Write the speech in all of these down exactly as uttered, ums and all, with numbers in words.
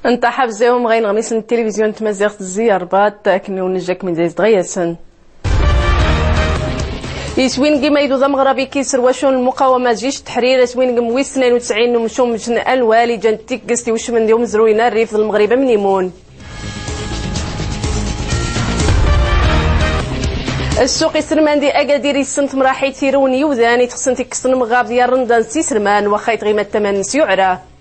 Nṭaḥ a bzayum ɣer ineɣmisen n tilivizyon n tmaziɣt Zi Rbaṭ, akken i wen-njakken izad ɣer-sen. Iswingim aydud ameɣrabi ki-s ar wacul n lmuqawama Jic Ttaḥrir, aswingim wis tnayen u tesɛin n umcumbec n Anwal, iǧan tiggest iwcmen di umezruy n Rrif d Lmeɣrib Amnimun. Ssuq iselman di Agadir, issen temraḥit irwen iwdan i txessen tikkest n umɣab di rrenda n iselman, waxxa i tɣima n taman s yuɛra.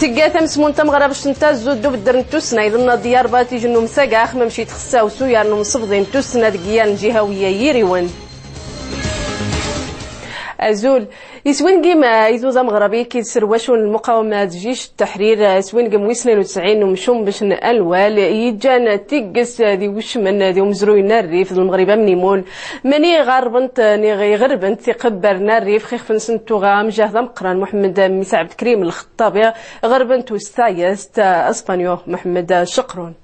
Tegga tamesmunt tameɣrabect n Tazzut d ubedder n tussna, iḍenna Diyar Bati, ijen umsagax, mamec i txessa usuyar n umsebḍi n tussna deg yir n jihawiya yiriwen. Azul. Iswingim, eh, aydud ameɣrabi ki-s ar wacul n lmuqawama Jic Ttaḥrir, eh, aswingim wis tnayen u tesɛin n umcumbec n Anwal, iǧan tiggest, eh, d iwcmen, eh, di umezruy n Rrif d Lmeɣrib Amnimun. Mani ɣarbent, eh, niɣ iɣerbent tiqebbar n Rrif, xixef-nsent tuɣa amjahd ameqqran Muḥemmed Mmis Ɛebdekrim Lxeṭṭabi, ɣerbent-as tayest, eh, Aspanyu Muḥemmed Ceqrun.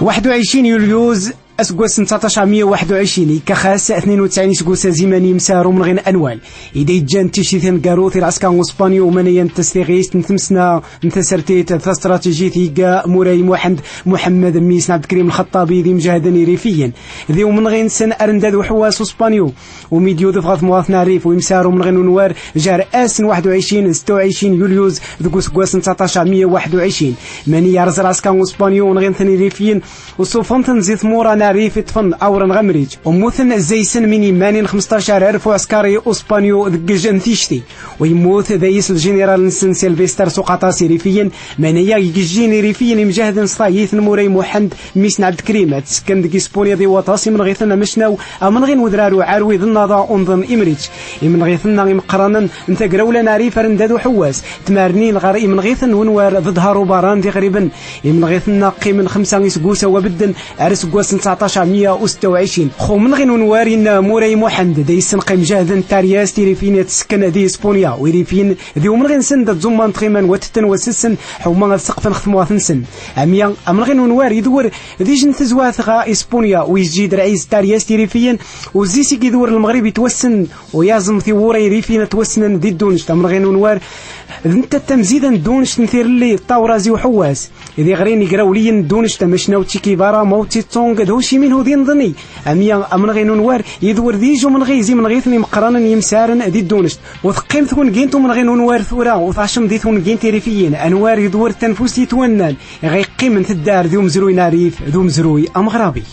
Waḥed u ɛecrin yulyuz, aseggas n tseɛṭac meyya u waḥed u ɛecrin, ikka xas tnayen u tesɛin iseggasen ziman imsaru umneɣi n Anwal, i da iǧǧan tict taneggarut i lɛesker n Uspanyu, umanayan n testiɣist n tmesna n tasertit tastraṭijit, igga Muray Muḥend Muḥemmed Mmis n Ɛebdekrim Lxeṭṭabi d imjahden irifiyen, d umneɣi-nsen arendad uḥewwas Uspanyu. Umi d-yudef ɣer temɣart n Rrif u imsar umneɣi n unwar, jar ass n waḥed u ɛecrin, setta u ɛecrin yulyuz deg useggas n tseɛṭac meyya u waḥed u ɛecrin. Mani yerẓ lɛesker n Uspanyu unɣi-ten irifiyen, u ṣṣufen-ten zi tmura n Rrif iṭṭfen awren ɣ amriǧ. U mmuten zay-sen min imanin xemsṭac alef uɛeskari uspanyu deg ijj n tict-i. U yemmut dayes ljineral-nsen Silvester s uqaṭas irifiyen, mani aya igejjin irifiyen imjahden s tayet n Muray Muḥend Mmis n Ɛebdekrim, ad tsekken deg Ispunya di waṭas imenɣiten amecnaw, amenɣi n wedrar uɛarwi d nnaḍa unḍen imriǧ. Imenɣiten-a imeqqranen n tagrawla n Rrif arendad uḥewwas, tmarnin ɣer imenɣiten n unwar d ḍhar ubaran d iɣriben. Imenɣiten-a qqimen xemsa iseggusen wa bedden, ar aseggas n tseɛṭac meyya u setta u ɛecrin. Xu umenɣi n unwar inna Muray Muḥend, da isenqa imjahden n taryast irifiyen ad tsekken di Ispunya, u irifiyen d umenɣi-nsen da ttẓumman tɣiman wa tetten wa sessen, ḥuma ad seqfen ɣ temɣart-nsen. Amya, amenɣi n unwar idwer d ijj n tezwat ɣa Ispunya, u izjid rɛis taryast irifiyen, u zzi-s i idwer Lmeɣrib itwassen, u yaẓem tiwwura irifiyen ad twassnen di ddunect. Amenɣi n unwar d netta tamzida n ddunect n tirelli d tawrazi uḥewwas. Id iɣrin igrawliyen n ddunect, amecnaw Che Guevara, Mao Tse-tung, d Ho Chi Minh, u dinḍni. Amya, amenɣi n unwar idwer d ijj umenɣi zi imenɣiten imeqqranen imsaren di ddunect. U teqqim twengint umenɣi n unwar tura, u taḥcem di twengint irifiyen, anwar idwer tanfust itwannan, ɣa iqqimen teddar di umezruy n Rrif d umezruy ameɣrabi.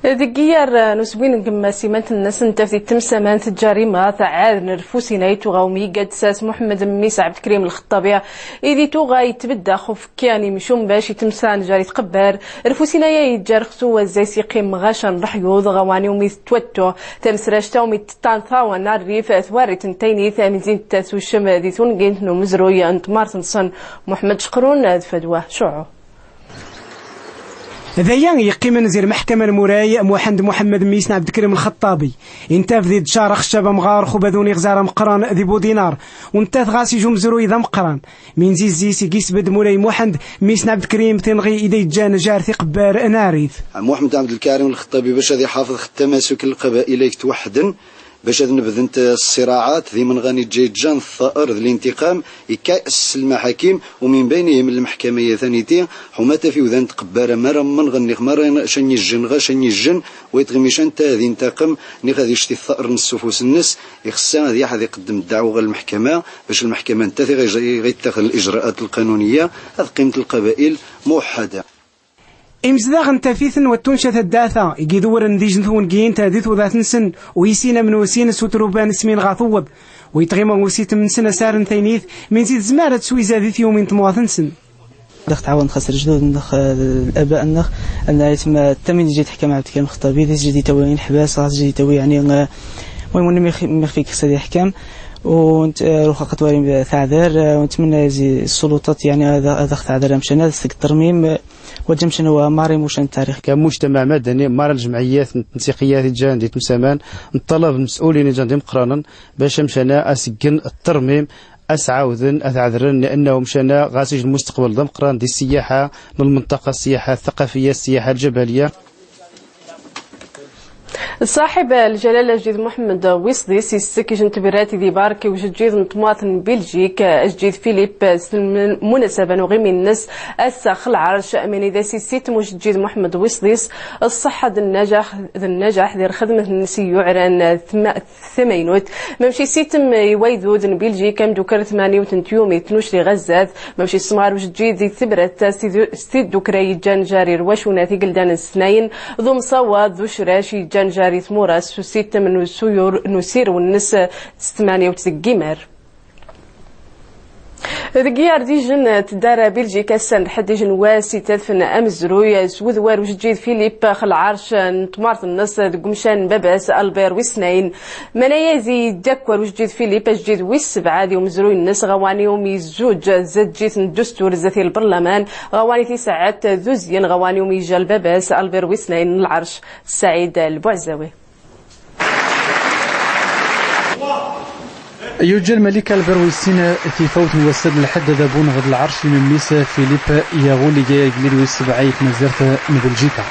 Deg iyyar n uswingem simant-nnes n taftit temsamant, ǧarimat ɛad n rrfusin ay tuɣa umyigad sas Muḥemmed Mmis Ɛebdekrim Lxeṭṭabi, i di tuɣa itbedda xuf kyan imcumbac i temsan jar itqebbar. Rrfusin-aya iǧǧa rxsu wazzay s iqqim ɣaca n leḥyuḍ ɣawani umi tettwattu tamesract-a umi teṭṭan tawa n Rrif twarrit n taynit, amzint tuccem di tungint n umezruy n tmart-nsen. Muḥemmed Ceqrun d Fadwa Cuɛu. D aya iqqimen zi lmeḥkama n Muray Muḥend Muḥemmed Mmis n Ɛebdekrim Lxeṭṭabi. Intaf di dcar axeccab amɣar xubadun iɣzar ameqqran di Budinar. U ntaf ɣas ij umezruy d ameqqran. Min zi zzi-s i gisbed Muray Muḥend Mmis n Ɛebdekrim tinɣi i da iǧǧan jar tiqebbar n Rrif. Muḥemmed Ɛebdelkarim Lxeṭṭabi bac ad iḥafeḍ ɣ tamasuk n lqaba'il ay itweḥḥden, bac ad nebdent ṣṣiraɛat d imenɣan iǧǧa iǧǧan tta'r d lintiqam, ikka s lmaḥakim, u min baynihim lmeḥkama-ya taniti, ḥuma taf iwdan tqebbara mara mmenɣen niɣ mara ca n ijjen ɣa ca n ijjen, wa itɣimmi ca n ta ad intaqem, niɣ ad icti tta'r n ssufus-nnes, ixessa ad yaḥ ad iqeddem ddeɛwa ɣer lmeḥkama, bac lmeḥkama n ta tiɣ-, ɣa ittaxed liǧraat lqanuniya, ad qqimt lqaba'il muweḥḥada. Imezdaɣ n tafit n wat tunca taddata, i gidewren d ijj n twengint di tuḍat-nsen, u isin amnusin s utruban smin ɣa tewweḍ, u itɣima usitem-nsen asar n taynit, min zi tezmar ad teswiza di tyumin n temɣart-nsen. Dax tɛawen xas ljdud-nneɣ, eh, laba-nneɣ, anna itma tamin ijj itḥkam Ɛebdelkarim Lxeṭṭabi, zi ijj itawi inḥbas, ɣas ijj itawi, yaɛni, eh, المهم, ixf-, ixf-ik xas ad iḥkam, u nt-, eh, ruxa qatwari taɛdar, eh, u ntmenna zi ssuluṭat, yaɛni, ad, ad aɣ-taɛdar amcan ad teg ṭṭermim, eh, Wa ǧa amcan wa mari mucan tarix. Ka mujtamaɛ madani, mara ljemɛiyat n tnsiqiyat i ǧan di temsaman, nṭalab lmes'ulin i ǧan d imeqqranen, bac amcan a seggen ṭṭermim, a s-ɛawden, a t-ɛedlen, li'annahu amcan ɣas ij lmustaqbal d ameqqran di ssiyaḥa n lmenṭaqa, ssiyaḥa ttaqafiya, ssiyaḥa ljabaliya. Ṣaḥib lǧalala ajdid Muḥemmed Wisḍis issek ijent tebrat di bark i ujeǧǧid n tmurt n Biljik, ajdid Filip, s lmunasaba n uɣimi-nnes ass-a ɣ lɛerc, mani d as-issitem ujeǧǧid Muḥemmed Wisḍis ṣṣeḥḥa d nnaǧaḥ, d nnaǧaḥ di lxedmet-nnes i yuɛran tma-, tamaynut. Mamec issitem i waydud n Biljik amdukal tmaniwt n tyumit n ucliɣ azzad, mamec issemɣar ujeǧǧid di tebrat-a s tid-, s tiddukra iǧǧan jari rwacunat igeldan n snnayen, d umṣawaḍ d ucrac iǧǧan jari tmura s usitem n usuyur n usirw-nnes s tmaniwt deg imar. Deg yirdijen tedda Biljik ass-a n lḥedd ijen wass itadfen amezruy s wedwar ujeǧǧid Filip ɣ lɛerc n tmurt-nnes deg umcan n baba-s Albert wis snnayen. Manaya di dakk war ujeǧǧid Filip, ajeǧǧid wis sebɛa di umezruy-nnes ɣawani umi izzuǧ zaǧǧit n ddustur zdat i lberlaman, ɣawani tisaɛet d uzyin ɣawani umi ijal baba-s Albert wis snnayen n lɛerc. Saɛid Lbuɛzawi. Yujja lmalik Albert wis sin tifawt n wass-a d lḥedd ad abun ɣ lɛerc imemmi-s Filip yaɣul iga agellid wis sebɛa i tmazirt n Beljika.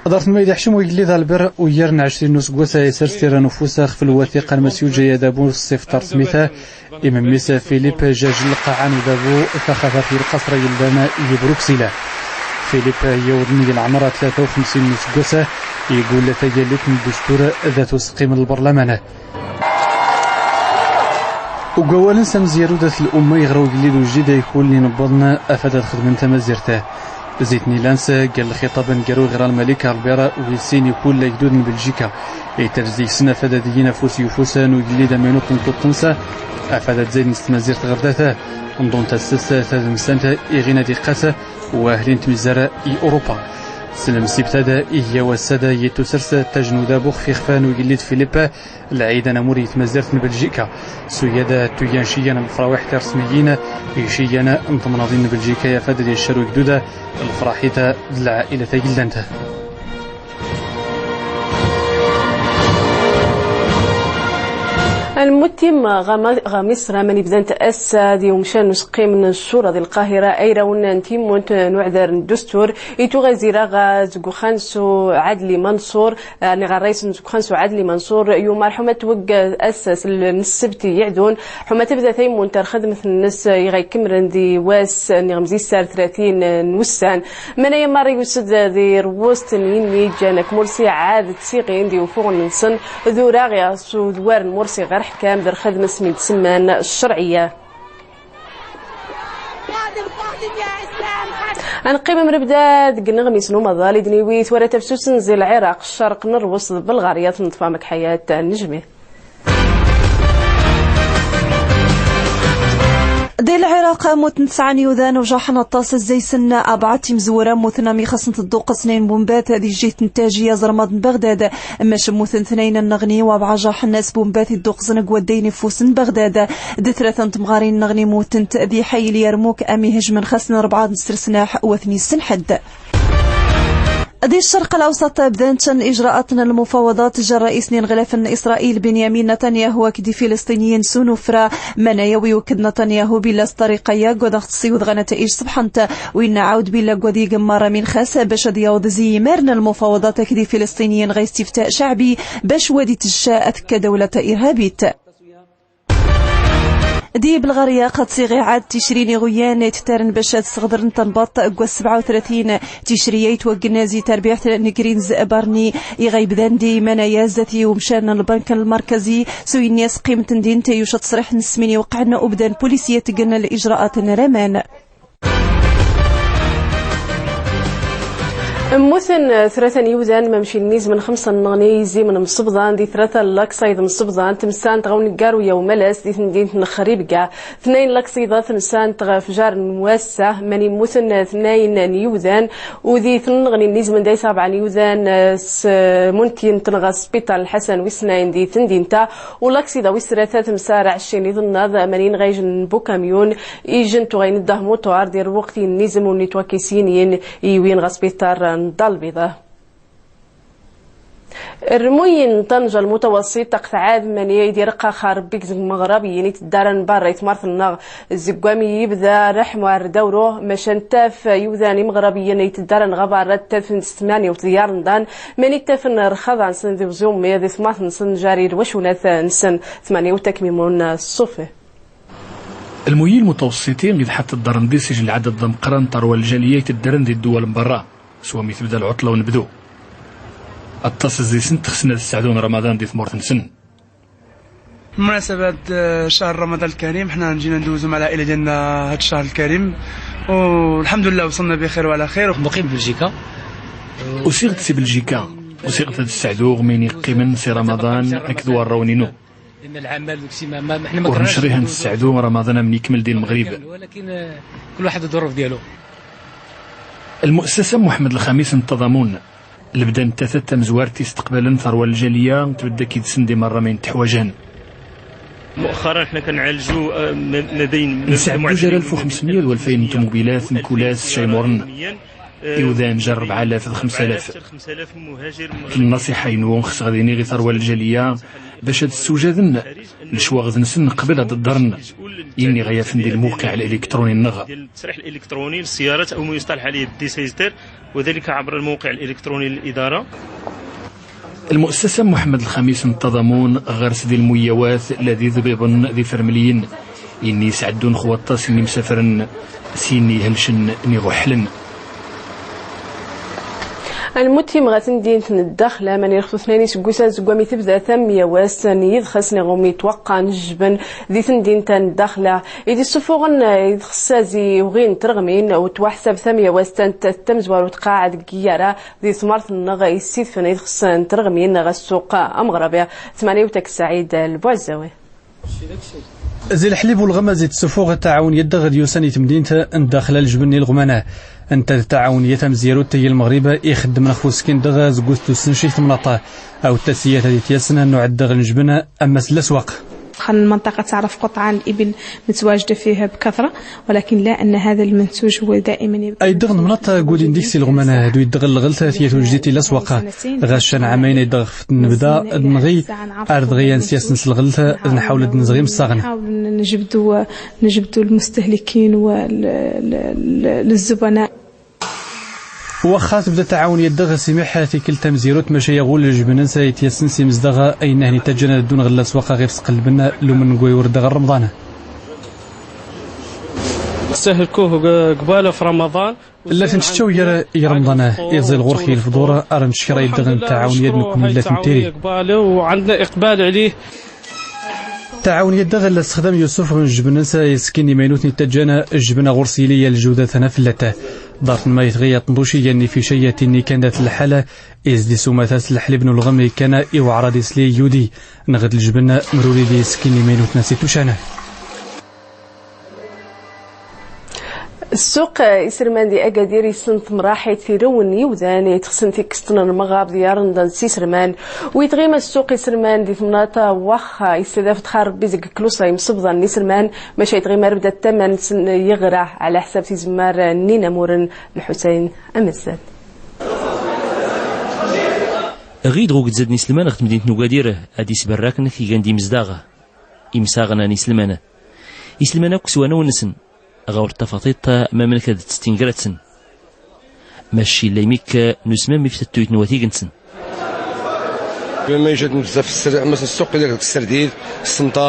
Ḍart n ma id-iḥcum wigellid Albert, uyyar n ɛecrin n useggas a isers tira n ufus axef lwathiqa n ma s-yujja ad abun s ṣṣifṭar smita, imemmi-s Filip jaj lqaɛa n udabu taxatart i lqasr agellan i Bruksila. Filip yawḍen i lɛemr tlata u xemsin n useggas, igull tagallit n ddustur dat useqqim n lberlaman. Ug wawal-ns amezyaru dat lumma, iɣra ugellid ujdid a ikul inebbaḍen afad ad xedmen tamazirt. Zid n ilan s gar lxiṭab aneggaru iɣra lmalik Albert wis sin i kull agdud n Beljika. Ittarz deg-sen afad ad yin afus i ufus n ugellid amaynut n tuṭṭens, afad ad zayden s tmazirt ɣer dat. Nḍun tassest tadamsant iɣin ad iqqas wahlin tmizzar i Urupa. S lemsibt ad, iga wass ad yettusers tajnudabux f ixfa n ugellid Filip, lɛid anamur i tmazirt n Beljika. S uyad tuyyan ciyyan n lefrawiḥ tiṛesmiyin i ciyyan n temnaḍin n Beljika, afad ad icar ugdud lefraḥit d lɛaila tagellant. Anmuttim ɣa Ma-, ɣa Misra, mani bdant ass-a di umcan n useqqim n ccura di Lqahira ayrawen n timmunt n uɛdar n ddustur, i tuɣa zira ɣa zeg uxxan s Ɛadli Manṣur, Niɣ ɣer ṛayis n uzegxan s Ɛadli Manṣur, yumar ḥuma twegga ass-a s l-, n ssebt iɛdun, ḥuma tebda taymunt ar xedmet-nnes i ɣa ikemmren di wass niɣ mzis ar tlatin n wussan. Manaya marra yused di rwust n yinni iǧǧan ak Mursi ɛad ttiɣin di ufuɣen-nsen, d uraɣ iɣ s udwar n Mursi ɣer ḥkam d rxedmet mi d-semman ccerɛiyya. Ad nqqim amrebda deg ineɣmisen umaḍal i d-niwi twara tafsut n zi Lɛiraq, ccerq n rwust d Belɣarya. Tneḍfa mek Ḥayat Nejmi. Di Lɛiraq, muten tesɛa n yudan u jaḥen aṭas zey-sen. Abɛa timzwura muten ami xaṣent dduqqes n tbumbat di tjiht n Tajiya, aẓrmad n Beɣdad. Mec muten tnayn nneɣni, u abɛa jaḥen s tbumbat i dduqqsen g waddayni n ufus n Beɣdad. D tlata n temɣarin nneɣni mutent di ḥay Lyarmuk, ami hejmen xaṣen rebɛa n srsnaḥ u ad ten-issenḥed. Di Ccerq Lawṣaṭ bdan ččan ijraat n lmufawaḍat jer ṛaïs n ineɣlafen n Isṛaïl Binyamin Natanyahu aked ifilsṭiniyin s unufra. Manaya wi iwekked Natanyahu billa s ṭṭariqa-ya ggad aɣ-tessiwed ɣer nataij ṣebḥent. Wi nɛawed billa ggad igemmar amin xas bac ad yawḍ zi imar n lmufawaḍat aked ifilsṭiniyin ɣer istiftaḥ ceɛbi bac wad itecca ad tekka dawla irhabit. Di Belɣarya, qad siɣ iɛad ticrin iɣuyan i ttaren bac ad sɣedren tanbaḍt g wass sebɛa u tlatin ticri i itwaggen zi terbiɛt n Greens Barni i ɣa ibdan di manaya zdat i umcan n lbank lmerkazi. S uyenni, aseqqim n temdint yuc ttṣriḥ n ssmin iweqqɛen ubdan pulisya tteggen lijraat n raman. Mmuten tlata n yiwdan, mamec inizem n xemsa nneɣni izim n msebḍan di tlata n lakṣayd msebḍan, temsant ɣer uneggaru yawmalas di temdint n Xribga. Tnayn lakṣiḍa temsant ɣer fjar n wass-a, mani mmuten tnayn n yiwdan, u di tnneɣni nizem d ay sabaɛ n yiwdan s muntin tenɣa sbiṭar Lḥasan wis tnayn di temdint-a, u lakṣiḍa wis tlata temsar ɛecrin iḍ nnaḍ, mani inɣa ijen n bukamyun, ijen tuɣa inedda muṭar di lweqt inizem u nitwakis yinyin iwin ɣer sbiṭar n Ddar Lbiḍa. Rrmuy n ṭṭanj almutawassit ɣ tɛad mani i d-irqqa xar rebbi g zg imeɣrabiyyin iteddaran barra i tmart-nneɣ. Zg wami ibda rrḥmu ar dawru, maca ntaf iwdan imeɣrabiyyin iteddaran ɣa barra ttadfen s tmanya u tḍyar n dan, mani ttafn rxaḍa-nsen d iwẓi ummiḍ i tmart-nsen jar i lwacullat-nsen. Tmanya u takmimun ṣṣufi. Lmuy almutawassit i d ḥatt ḍarn di-s ijj lɛadad ameqqran n tarwa n lǧaliyya iteddren di ddwal n barra, s wami tebda lɛuṭla u nebdu. Aṭas zzi-sen ttxesn ad sseɛdun Ramaḍan di tmurt-nsen. بمناسبة، آه، شهر رمضان الكريم، حنا جينا ندوزو مع العائلة ديالنا هاد الشهر الكريم، والحمد لله وصلنا بخير وعلى خير. مقيم بلجيكا. Usiɣ-d si Beljika. Usiɣ-d ad sseɛduɣ mayen iqqimen si Ramaḍan akked warrawen-inu. Ur necrih ad nesseɛdu Ramaḍan am nekmel di Lmeɣrib. Lmu'assasa Muḥemmed Lxamis n Taḍamun, lebda n tata tamezwart i isteqbalen tarwa n lǧaliyya, tbedda-k yid-sen di merra mayen tteḥwajen. Nesɛeddu jar alef u xemsemya d walfayn n tumubilat, mkul ass ca imuren. Iwdan jar rebɛa alaf d xemsa alaf. Lnaṣiḥa-inu xseɣ ad iniɣ i tarwa n lǧaliyya bac ad ssewjaden lecwaɣed-nsen qbel ad ḍḍren, inna ɣa yafen di lmewqiɛ aliktṛuni-nneɣ. التصريح الإلكتروني للسيارات أو ما يصطلح عليه الديسيزتير، وذلك عبر الموقع الإلكتروني للإدارة. Lmu'assasa Muḥemmed Lxamis n Taḍamun ɣer-s di lmuyawat la d iḍbiben d ifermliyen, inna isɛeddun xwaṭas n imsafren s inna ihelcen n iɣuḥlen. Lmutim ɣer temdint n Ddaxla, mani ɣef tutnayen iseggusen seg wami tebda tamyawast n yiḍxes neɣ umi twaqqan jjben di temdint n Ddaxla, i d-issuffuɣen iḍxes zi uɣin n treɣmin, u twaḥsab tamyawast n tamezwarut tqaɛed deg Iyara di tmart-nneɣ i ssidfen iḍxes n treɣmin ɣer ssuq ameɣrabi. Tmanya u takk Saɛid Lbuɛzawi. Zi leḥlib u lɣemma zi tessuffuɣ taɛawen yeddeɣ d yusan i temdint n Ddaxla ljbn n ileɣman. Nta d taɛawen yat amzyarut i Lmeɣrib ixeddmen ɣef uskin dɣ zggut tussen cik temnaṭ. Aw tasiyat ad ityasn nuɛed dɣ ljbn ammas laswaq. خلينا المنطقة تعرف قطعان الإبل متواجدة فيها بكثرة، ولكن لا أن هذا المنتوج هو دائمًا يبقى. Ayd dɣ nemnaṭ gudin dik s ileɣman, du yeddeɣ lɣelt tiyat ujdit i laswaq. Ɣas can ɛamayn ayd dɣ ften nebda d nɣi, ar dɣi ad nsyasn s lɣelt, d nḥawl ad nzɣi messaɣn. نحاول نجبدو، نجبدو المستهلكين وال-، ال-، ال-، الزبناء. Waxxa tebda taɛawen yeddeɣ s imiḥ tikelt tamzirut, maca yaɣul ljbn-ns a ityasn s imzdaɣ, a inna hni taǧǧan ad ddun ɣer laswaq ɣef sqelbn lumen n gwayur dɣa Remḍan. نستهلكوه قبالة في رمضان. Llat nteččaw yar i Remḍan, iẓil ɣur-k i lefḍur, ar ntcekker ayd dɣ n taɛawen yad nkni llat ntiri. قبالة وعندنا إقبال عليه. Taɛawen yeddeɣ la sexdam Yusuf ɣ njbn-ns iskin imaynutn ittaǧǧan jbn ɣur-s yili ya lǧewda tana fellat. Ḍart n mayt ɣi aṭnḍuc igan ifica i tinni kan dat lḥal, is di sumat-as leḥlib n ulɣem ikkan i uɛraḍ isli yudi, nɣ d ljbn mruli di iskin imaynutn as itucan. Ssuq iserman di Agadir issent mraḥit tirew n yiwdan itxsn tikst n lmɣab d yarnḍan s iserman. Wi tɣima ssuq iserman di temnaḍt Waxxa istadaf-d xar Rebbi zeg kluṣa imsebḍan n iserman, maca i tɣima rebda taman-nsn yeɣra ɛla ḥsab tizemmar n inamuren. Lḥusayn Amazzad. Ɣid ɣ ugdzad n iselman ɣ tmdint n Ugadir ad isbarrak n tigan d imezdaɣ. Imsaɣna n iselman. Iselman akk s wanaw-nsn. Ɣawr tafaṭiṭ ma mnk ad ttingratsn. Mac illa imik nusmam iftattuyt n watig-nsn. Ma ijad bzzaf s-, mas ssuq illa ssrdid, ssemṭa,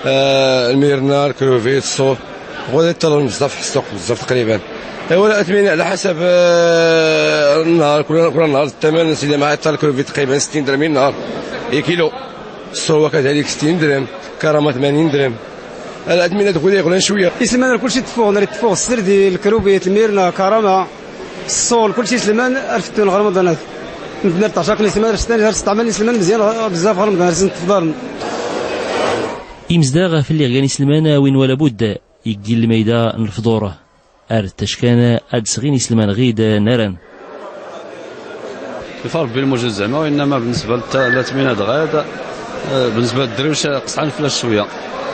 eh, lmirna, lkruvit, ṣṣuf. Ɣur-i ṭṭalon bzzaf ssuq, bzzaf taqriban. Iwa la atmini ɛla ḥasab, eh, nnhar, kul, kul nnhar taman, sidi ma iṭṭal lkruvit taqriban sittin dirhem i nnhar. I kilo. Ṣṣuf kadalik sittin dirhem, karama tmanin dirhem. Alatmina tɣuli ɣlan cwiya. Iselman ar kulci teffeɣ, ar teffeɣ ssrdi, lkrubit, lmirna, karama, ṣṣul, kulci iselman ar fettun ɣer Remḍanat. Medden ar tɛecra kan iselman ar stan, ar steɛmalen iselman mezyan bzzaf ɣer Remḍan, ar sen-tefḍaren. Imezdaɣ ɣef lliɣ gan iselman a win wala budd, iggi lmayda n lefḍur. Ar tackan ad sɣin iselman ɣid naran. Lfarq bel lmujud zeɛma, wa innama bnnesba latmina d ɣid, eh, bnnesba d ddrewc qesɛen fell-as cwiya.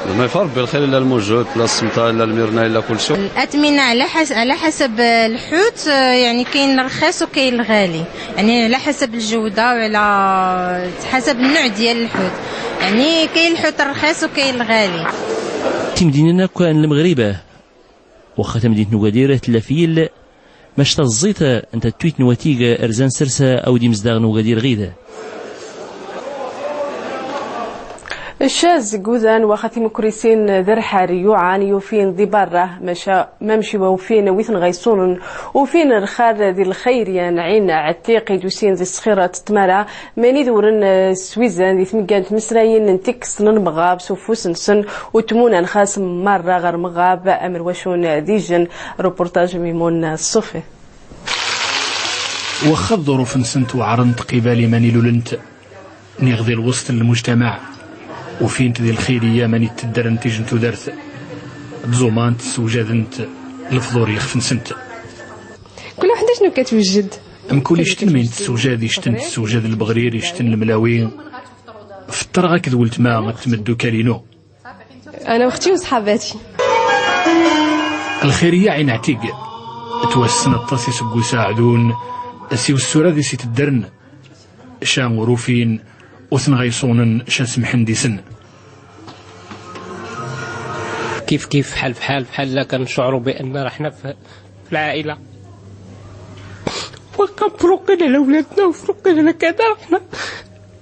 ما يفرق بالخير إلا الموجود، لا السمطة، إلا الميرنا، إلا كل شيء. الأثمنة على حس-، على حسب الحوت، آه، يعني كاين الرخيص وكاين الغالي، يعني على حسب الجودة وعلى حسب النوع ديال الحوت، يعني كاين الحوت الرخيص وكاين الغالي. Timdinin akk n Lmeɣrib, waxxa tamdint n Ugadir tella f yill, mac taẓẓit n tattuyt n watig rzan sers awd imezdaɣ n Ugadir ɣid. Cca zeggudan waxa timukrisin d rḥari yuɛan yufin di barra, maca mamci wa ufin wi ten-ɣa iṣunen, ufin rxar di lxayriya n Ɛin Ɛtiq i d-usin di sxirat tmara, mani d-uren s wizan di tmeggan n tmesrayin n tikkes n lmɣab s ufus-nsen, u tmunan xas marra ɣer lmɣab, amer wacu n d-ijjen. Reportage Mimun Ṣṣufi. Waxxa ḍḍuruf-nsent weɛrent qibal iman ilulent, niɣ di lwesṭ n lmujtamaɛ, ufint di lxayriya mani tteddrent ijjen tudert, ttẓumant, ssewjadent lefḍur n yixef-nsent. Kul waḥda acu katwejjed. Mkul icten mayen tessewjad, icten tessewjad lbeɣrir, icten lemlawi. Feṭṭreɣ akked weltma d tmeddukal-inu. أنا وأختي وصحاباتي. Lxayriya Ɛin Ɛtiq twassen aṭas iseggusa ɛdun s iwessura di s-iteddren, ca ur ufin, ur ten-ɣa iṣunen, ca semḥen di-sen. كيف كيف، حال بحال، بحال كنشعروا بأن رحنا في، في العائلة. وكنفرقين على ولادنا وفرقين على كذا، رحنا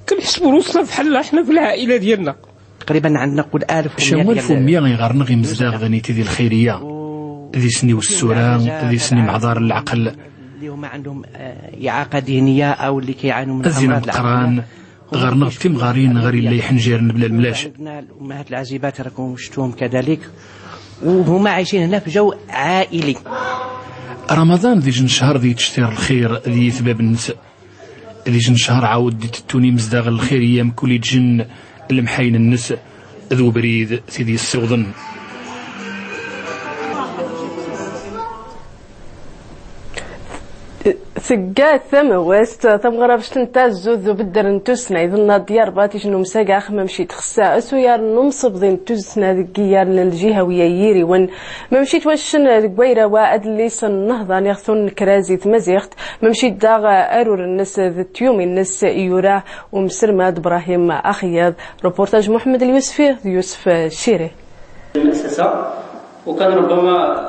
كنحسبوا روسنا بحال رحنا في العائلة ديالنا. تقريبًا عندنا قول ألف ومية. Ca walef u mya iɣer-nneɣ imezdaɣ d niti di lxayriya. Di-sen iwessura, di-sen imɛḍar n leɛqel. اللي هما عندهم، آه، إعاقة ذهنية أو اللي كيعانوا من أمراض العقل. Ad inin meqqran, ɣer-nneɣ d timɣarin ɣer illa iḥenjiren bla lemlac. الأمهات العزيبات راكم شفتوهم كذلك، وهما عايشين هنا في جو عائلي. Ramaḍan d ijen ccher di yettctir lxir di yitbab-nnes. D ijen ccher ɛawed d-itettun imezdaɣ n lxayriya mkul ijen lemḥayen-nnes d ubrid tid yessiwḍen. Tegga tamawast tamɣrabct n tazzut d ubedder n tussna, iḍenna d yarbaṭ ijen umsagax, mamci txessa asuyar n umsebḍi n tussna deg iyyar n lǧihawiya i yiriwen, mamci twaccen deg wayrawa adlis n nnehḍa niɣ tunnekra zi tmaziɣt, mamci daɣ arur-nnes d tyumi-nnes i yura umselmad Brahim Axyaḍ. Reportage Muḥemmed Lyusfi d Yusef Ciri.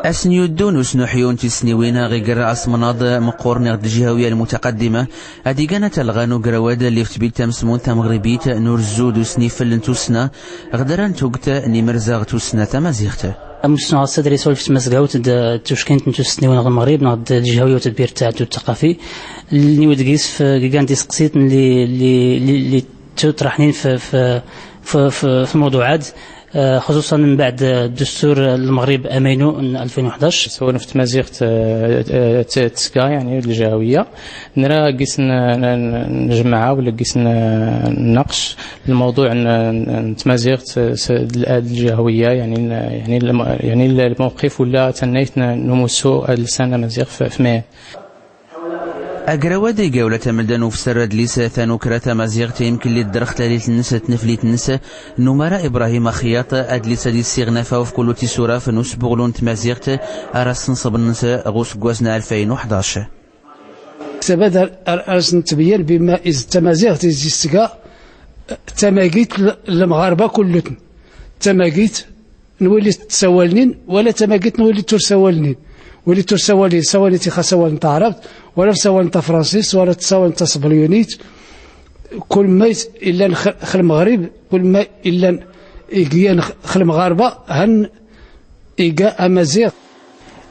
Ass n yuddu n usnuḥyu n tisniwin ɣ iger asmnaḍ meqqoren ɣ tjihawiya lmutaqaddima, ad igan atalɣa n ugrawad lli f tbid tamsmunt tamɣribit n urzu d usnifel n tussna ɣ dra n tugt n imerza ɣ tussna tamaziɣt. Amusnu ɣas ad isulef tmazgawt d tuckint n tussniwin ɣ lmeɣrib neɣ d tjihawiya u tedbirt n tɛaddud taqafi. Lniw deg-s f igan d iseqsiten lli, lli, lli, lli tuṭraḥnin f, f, f, f, f lmawḍuɛat, آه، خصوصًا من بعد، آه، دستور، آه، المغرب أمينو ن ألفين وحداش. سواء في تمازيغت، آه، آه، ت-، تسكا، يعني، الجهوية. نرى قيس ن-، ن-، نجمعها ولا قيس ن-، نناقش الموضوع ن-، ن-، تمازيغت، آه، س-، ال-، الجهوية، يعني، ن-، يعني الم-، يعني الموقف ولا تنيت ن-، نموسو اللسان المزيغ في، في مين. Agrawad iga ula tamlda n ufsar adlis tanukra tamaziɣt, imkli ddreɣ tlalit-nnes d tneflit-nnes n umara Ibrahim Axyaṭ, adlis ad issiɣ nafaw f kullu tisuraf n usbuɣlu n tmaziɣt ar asnṣeb-nnes ɣ usggwas n alfayn u ḥdac. Ksabad ar, ar, ar as-ntbeyyan bima iz tamaziɣt iz tga tamagit l-, lemɣarba kullutn. Tamagit n willi tsawalnin, wala tamagit n willi tur sawalnin. Willi tur sawalnin, sawalnin ɣ usawal n taɛrabt, wala f usawal n tafransist, wala f usawal n tasbelyunit. Kul ma illan x-, x lmeɣrib, kul ma illan igan x-, x lmeɣarba, han iga amaziɣ.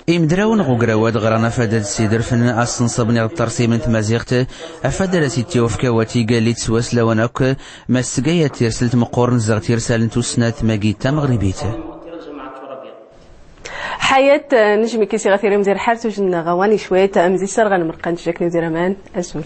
Imdrawen ɣ ugrawad ɣran afad ad ssiderfen asnṣeb niɣ d tarsim n tmaziɣt, afad ara s-ittiwefk awatig lli ttwaslawan akk, ma s-tga yat tirselt meqqoren zɣ tirsal n tussna tmagit tamɣribit. Ḥayat, nejm-ik i s-iɣa tirim di rḥar tujen ɣ wani cwit, am di sser ɣa nmerqa n tjakni di raman, azul.